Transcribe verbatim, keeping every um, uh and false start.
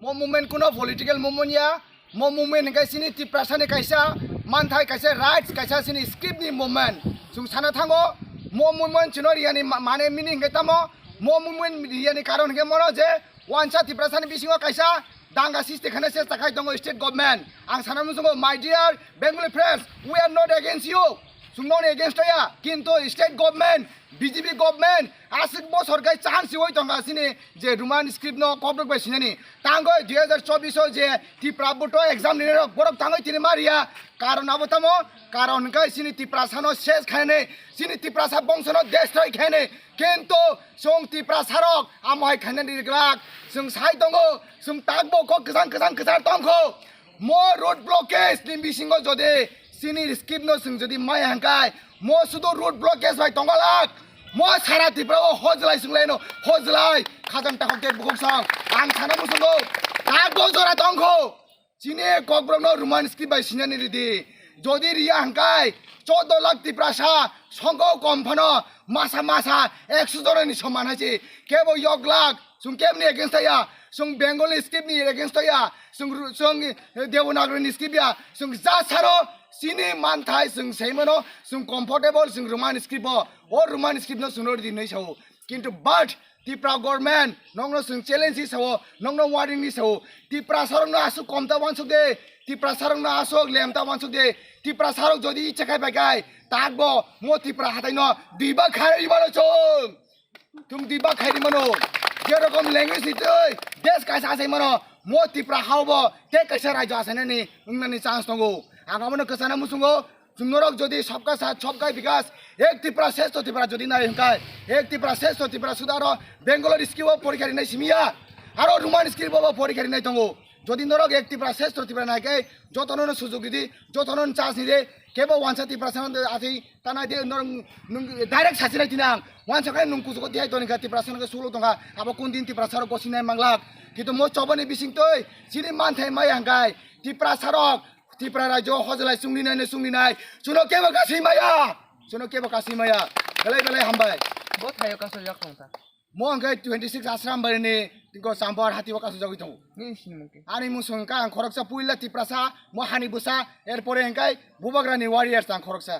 Mo movement kuno political movement ya, mo movement hingke sini Tiprasani kaisa manthai, kaisa rights, kaisa sini script ni movement. Chwng sana thango, mo movement chino riyani ma-, mane meaning hingke tamo, mo movement riyani karon hingke mono je wansa Tiprasani bisingo kaisa danga sisti khana se takhai tongo state government. Ang sana musungo, my dear Bengali friends, we are not against you. Chwng noni against ya, kintu state government, B J P government, aswk bosor kai chance oi tonga sini je Roman script no kobrok bai sinani. Tangoi dui hajar chobbish o je Tipra boto exam ni rok borok tangoi tini maria. Karon abo tamo, karon hingke sini Tiprasa no ses khainani, sini Tiprasa bongso no destroy khainani. Kintu chwng Tiprasa rok amo hai khainani glak, chwng sai tongo, chwng takbo kok kwchang kwchang kwchar tongkho. Mo road blockage ni bisingo jodi sini script no chwng jodi maya hangkai, mo sudo road blockage bai tongalak. Mo sara Tripura o hojlai swnglaino, hojlai khajang takhok de bukhuk song. Ang sana musungo, takbo jora tongkho. Chini kokborok no Roman script bai sinani ridi. Jodi riya hangkai, choudo lakh Tiprasa songko kom phano masa masa ekso jona ni soman hai se. Kebo yok lakh, chwng kebni against ya, chwng Bengali script ni against ya, chwng ru-, chwng, eh, Devanagari ni script ya, chwng ja saro chini manthai chwng seimano, chwng comfortable, chwng Roman script o, o Roman script no chwng ridi hinwi sao. Kintu but Tipra government, nokno chwng challenge hi sao, nokno warning hi sao. Tiprasa rokno aswk kom ta wansuk de, Tiprasa rokno aswk lem ta wansuk de, Tiprasa rok jodi icha khai bai khai, takbo mo Tipra hatai no diba khai rwi mano chwng. Tum diba khai rwi mano. Je rokom language ni twi, desh kaisa asai mano, mo Tipra hao bo, te kaisa rajyo asainani, wngnani chance tongo. Ang abono kwchana muchungo, Chwng norok jodi sabka saath sabka vikas, ek Tripura shreshtha Tripura jodi nai hwnkhe, ek Tripura shreshtha Tripura suda aro Bangalore script o porikha rinai simi ya, aro Roman script o bo porikha rinai tongo. Jodi norok ek Tripura shreshtha Tripura nai khe jotono no sujog ridi, jotono no chance ridi, kebo wansa Tiprasa no atwi tanai de norok nwng direct sachinai tinang. Wansa khe nwng kuchugo tihai toni kha Tiprasa no khe sulo tongkha, abo kun din Tiprasa rok gosinai manglak. Kintu mo chobani bisingtwi chini manthai maya hwnkhe Tiprasa rok Tripura rajyo hojlai chungni nai, chungni nai. Chuno kebo kasui maya. Chuno kebo kasui maya. Belai belai hambai. Bo thaio kaso jak tong ta. Mo hwnkhe twenty six Asram Barini tingko Chambor hati o kasu jagwi tongo. Nini sini mungkin. Ani mung song ka ang khoroksa puila Tiprasa, mo hani busa, erpore hwnkhe Bubagrani warriors ang khoroksa.